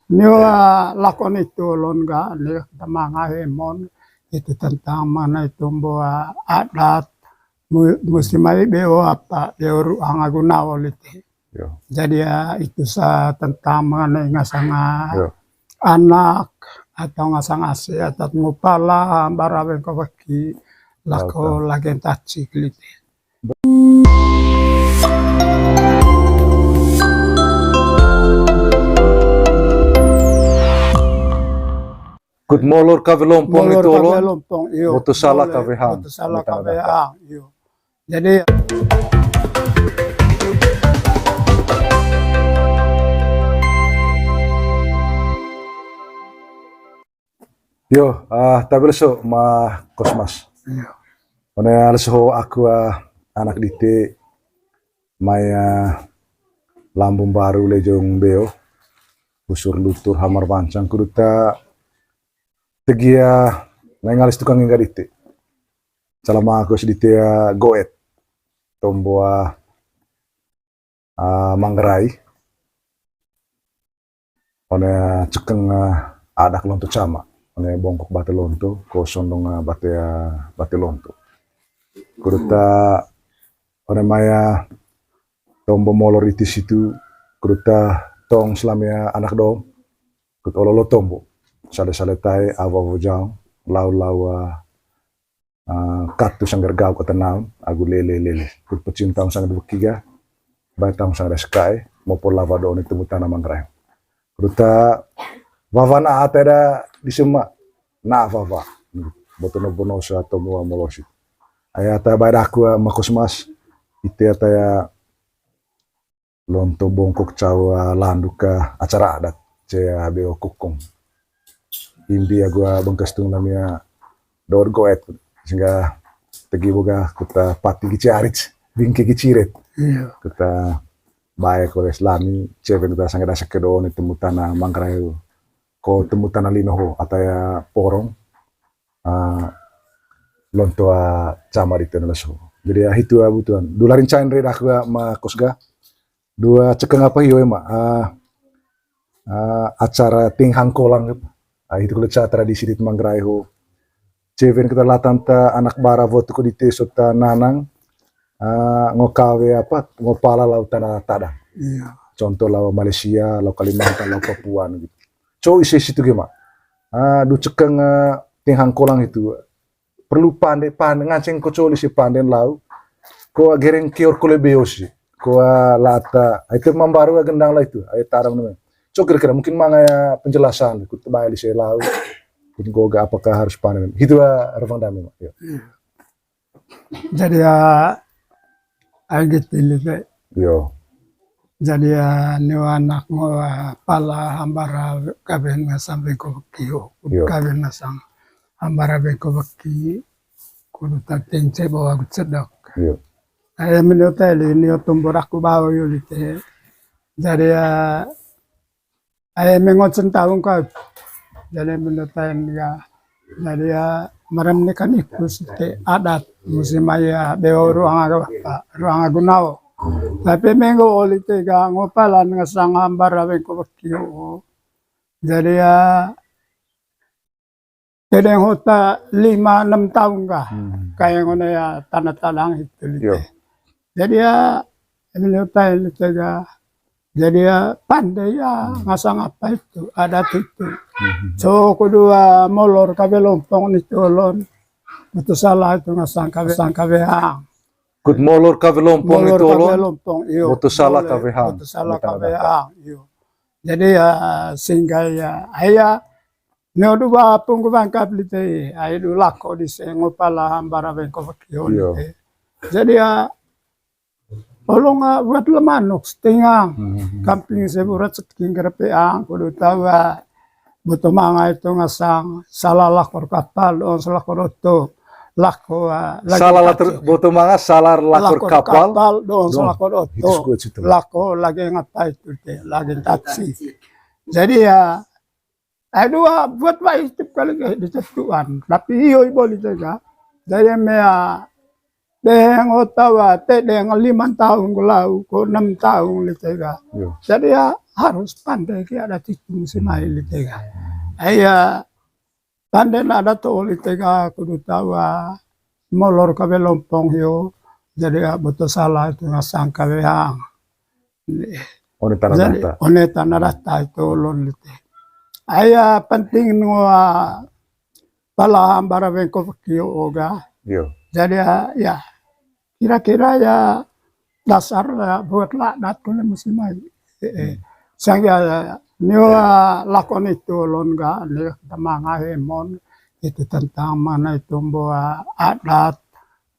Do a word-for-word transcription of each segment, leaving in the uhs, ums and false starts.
Nio, ah, lakon itu ulun ga, nio tamanga hemon, itu tentang mana itu mbua adat, mu-, musti mai beo apa, beo ruang agu nao lite. Yo. Jadi, ah, itu sa tentang mengenai ngasang, ah, yo, anak atau ngasang asi adat ngupala hambara bengko beki lako, oke, lagen taci lite. Kut molor kawe lompong. Molor itu kawe ulun. Lompong, iyo. Boto sala, boleh, kawe hang. Boto sala, kawe hang, iyo. Jadi, yo, ah, tabe leso ma kosmas. Iyo. One leso aku, ah, anak dite mai, ah, lambung baru lejong beo, busur lutur hamar bancang kuduta tegia, ah, nai ngalis tukang hingga dite. Salama aku sedite, ah, goet. Tombo, ah, ah, Manggarai. One cekeng, ah, adat lonto cama. One bongkok bate lonto, ko sondong, ah, bate, ah, bate lonto. Kuduta one mai, ah, tombo molor iti situ, kuduta tong selama, ah, anak dong. Kut olo-olo tombo. Sale-sale tae, awa-awa jaong, lau-lau, ah, ah, katu sanggar gau kata naun, agu lele-lele. Kut pecium taung sanggar beki ga, bae taung sanggar sekae, mopo lawa do ni temu tana Manggarai. Kuduta wawa na ate da di sema, na wawa. Boto no bono sa tombo molosi. Aya ata bae daku, ah, ma kosmas, ite ata ya lonto bongkok cau, ah, landuk, ah, acara adat, ce, ah, beo kukung. Imbi agu, ah, bengkes tung namia dot goet, sehingga tegi boga kuta pati gici aric, bingke gici iret. Iyo. Kuta bae koles lami, cewe kuta sangga dasak kedo ni temu tana Manggarai, ko temu tana lino ho, ataya porong, ah, lonto, ah, cama di tena leso. Jadi, ah, hitu, ah, butuhan. Dula rincain re daku, ah, ma kos ga. Dua cekeng apa hio ema, ah, ah, acara ting hangkolang, ah, hitu kalo ca tradisi di Manggarai ho. Cewen kita latan ta anak bara wotu ko di teso ta nanang, ah, ngo kawe apa, ngo pala lau tana tadang. Iya. Contoh lau Malaysia, lau Kalimantan, lau Papua gitu. Co ise situ ge ma. Ah, du cekeng, ah, ting hangkolang itu. Perlu pande, pande, nganceng ko coli si pande lau. Ko gereng kior ko lebeo si. Ko, ah, lata, ah, itu mambaru, ah, gendang lah itu. Ayo tarang namanya. Co kira-kira mungkin manga ya penjelasan, kut bae lise lau. Kut goga apakah harus pande. Gitu, ah, Revang Dami, Mak. Ya. Iya. Jadi, ah, ai gitu, Lite. Yo. Jadi, ah, ni anak ngo, ah, pala hambara kaben ngasang bengko beki ho. Yo. Kaben ngasang hambara bengko beki. Kudu tateng cebo agut sedok. Yo. Ai menurut ai li, ni otum boraku bau yo, Lite. Jadi, ah, ai mengo centaung ka. Jadi menurut ai ya. Jadi ya, merem ni kan ikus te adat. Musim ai ya, beo ruang aga apa, ruang agu nao. Tapi menggo oli te ga ngo palan ngasang hambara bengko beki ho. Jadi ya, tedeng hota lima enam taung ga. Hmm. Kayak ngono ya, tana tadang itu, Lite. Yo. Jadi ya, ini hota ini tega. Jadi ya, pande ya, hmm, ngasang apa itu, adat itu. Hmm. So, kedua molor kawe lompong ni tolon. Itu salah itu ngasang kawe, sang kawe hang. Kut molor kawe lompong ni tolon. Molor kawe lompong, iyo. Itu salah kawe hang. Itu salah kawe hang, iyo. Jadi ya, sehingga ya, aya, neo du ba punggu bangkap, Lite, ai du lako di sengo pala hambara bengko beki ho, Lite. Jadi ya, olong, ah, buat lemanuk setengah. Hmm. Kamping seburat setengah gerepe ang, kudu tahu, ah, boto manga itu ngasang, salah lakor kapal, dong salah lakor oto. Lako, ah, lagi salah latur, boto manga, salah lakor kapal, dong salah lakor oto. Lako lagi ngapai itu, Lite, lagi taksi. Jadi ya, ai dua buat baik setiap kali ke di tetuan. Tapi iyo, i boli tega. Jadi mea deng otawa te deng lima tahun ke lau, ko enam tahun, Lite ga. Yo. Jadi ya, harus pande ke adat itu musi mai lite ga. Iya, pande na adat to lite ga kudu tau, ah, molor kawe lompong hio. Jadi, ah, boto sala itu ngasang kawe hang. One tana data. Jadi, one tana data itu ulun lite. Aya penting ngo, ah, pala hambara wengko weki o ga. Iyo. Jadi, ah, ya, kira-kira ya dasar ya buat laknat kone musi mai. Eh, eh. Hmm. Sehingga ya, ni wa lakon itu ulun ga, ni temanga hemon, itu tentang mana itu mbua adat,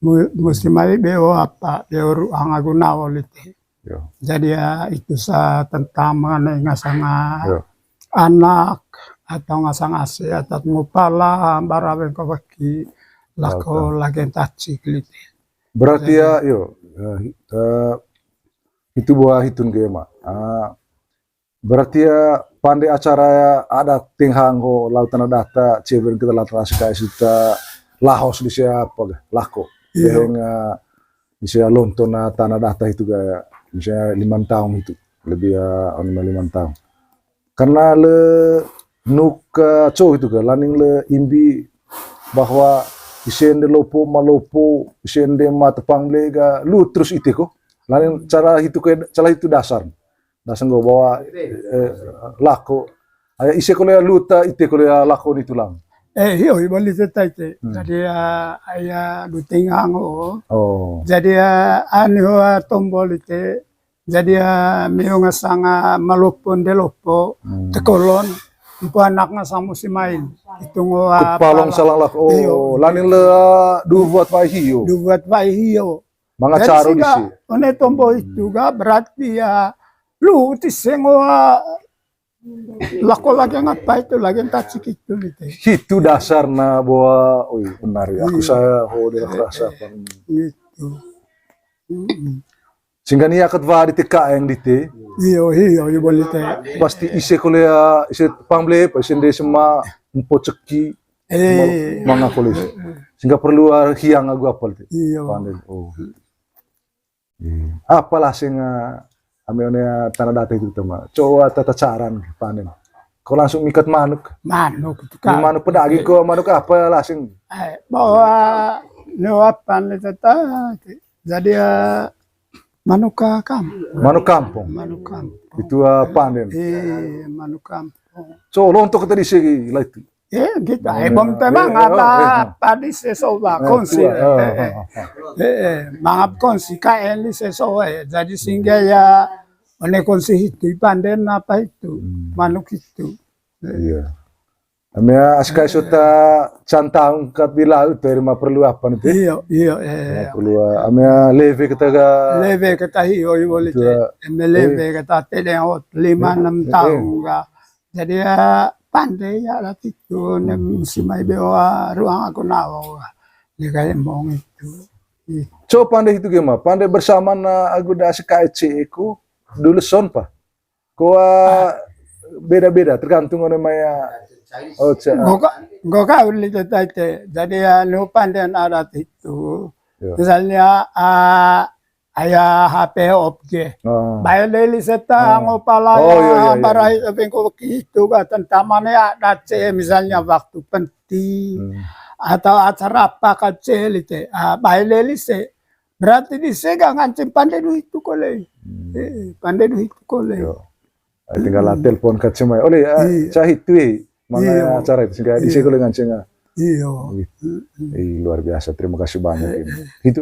mu-, musi mai beo apa, beo ruang agu nao lite. Iyo. Jadi ya, itu sa tentang mengenai ngasanga anak atau ngasanga ase atat ngupala hambara wengko weki lako lagen tacik lite. Berarti ya, iyo, eh, eh, itu buah hitun ge ma. Ah, berarti ya pande acara ya adat tenghang ho lau tana data ceber kita lau tana S K S kita lahos di siapa ge, lako. Iyo. Deng, eh, misalnya lonton na tana data itu ga, misalnya lima tahun itu, lebih ya, anu, lima tahun. Karena le nuk, eh, co itu ga, laning le imbi bahwa ise nde lopo, ma lopo, ise nde ma tepang ble ga, lu terus ite ko. Laning cara itu ke, cara itu dasar. Dasar nggo bahwa, eh, lako. Aya ise kole luta, ite kole lako ni tulang. Eh, hio, hio, bali cerita ite. Hmm. Jadi, ah, aya du tenghang o. Oh. Jadi, ah, anu, ah, tombol ite. Jadi, ah, meo ngasang, ah, malopo nde lopo, hmm, tekolon, empu anak ngasang musi mai. Itu ngo, ah, kepalong pala. Salang lah. Oh, iyo. Laning le, ah, du buat wai hio. Du buat wai hio. Manga caro di si. Jadi sehingga one tombol itu ga berarti ya, lu ti sengoa lako lagi ngapa itu lagi tacik itu gitu. Itu dasar na bahwa, oi, benar ya. Aku, iya, saya, oh, dia rasa apa. Gitu. Mm-mm. Sehingga ni akat wa di T K yang di te. Iyo, iyo, iyo, boleh te. Pasti ise kole ya, ise pang ble, ise nde sema, empo ceki, eh, ma-, manga kole. Sehingga perlu, ah, hiang agu apal te. Iyo. Pande. Oh. Iya. Apalah sing, eh, ame one, eh, tana data itu tema. Coba tata caran panen. Kau langsung mikat manuk. Manuk itu kan. Manuk pedaging ko, manuk apa lah sing? Eh, bawa no apa nih tata. Jadi, eh, manuk, eh, kampung. Manuk kampung. Manuk kampung. Itu, eh, panen. Eh, manuk kampung. So, lontok tadi segi lah itu. Eh, gitu. Eh, bom te mangap apa di sesowa konsi. Eh, eh, eh. Eh, eh, mangap konsi K N di sesowa, eh. Jadi sehingga ya, one konsi itu, panden apa itu, manuk itu. Eh. Iya. Ame ya, askai sota cantang kat di laut, eh, ma perlu apa nanti? Iya, iya, eh. Ma perlu, eh, ame ya, leve kata ga. Leve kata hio, hio, boleh. Ame leve kata te deng hot, lima, enam tahun ga. Jadi ya, pande ya lah itu, ne musi mai beo, ah, ruang aku nawa. Ni kayak mong itu. Itu. So, pande itu gimana? Pande bersama na agu da sekai ceko, dulu son pa. Ko, ah, beda-beda, tergantung oleh maya. Oh, ca-, nggo ka, nggo ka uli te tai te. Jadi ya, nu pande na adat itu. Iya. Misalnya, ah, aya H P hop ge. Oh. Bae leli seta ngo pala ya, iya, iya, barai bengko itu ga tentang mana ya, adat ce, misalnya waktu penting atau acara apa ka ce lite. Ah, bae leli se. Berarti di se ga nganceng pande du itu kole. Hmm. Eh, pande du itu kole. Yo. Ah, tinggal lah telepon ka cemai. Oleh, ah, iya, cah itu, eh. Manga acara itu, sehingga di sini nganceng, ah. Iya. Gitu. Ih, luar biasa. Terima kasih banyak ini. Itu.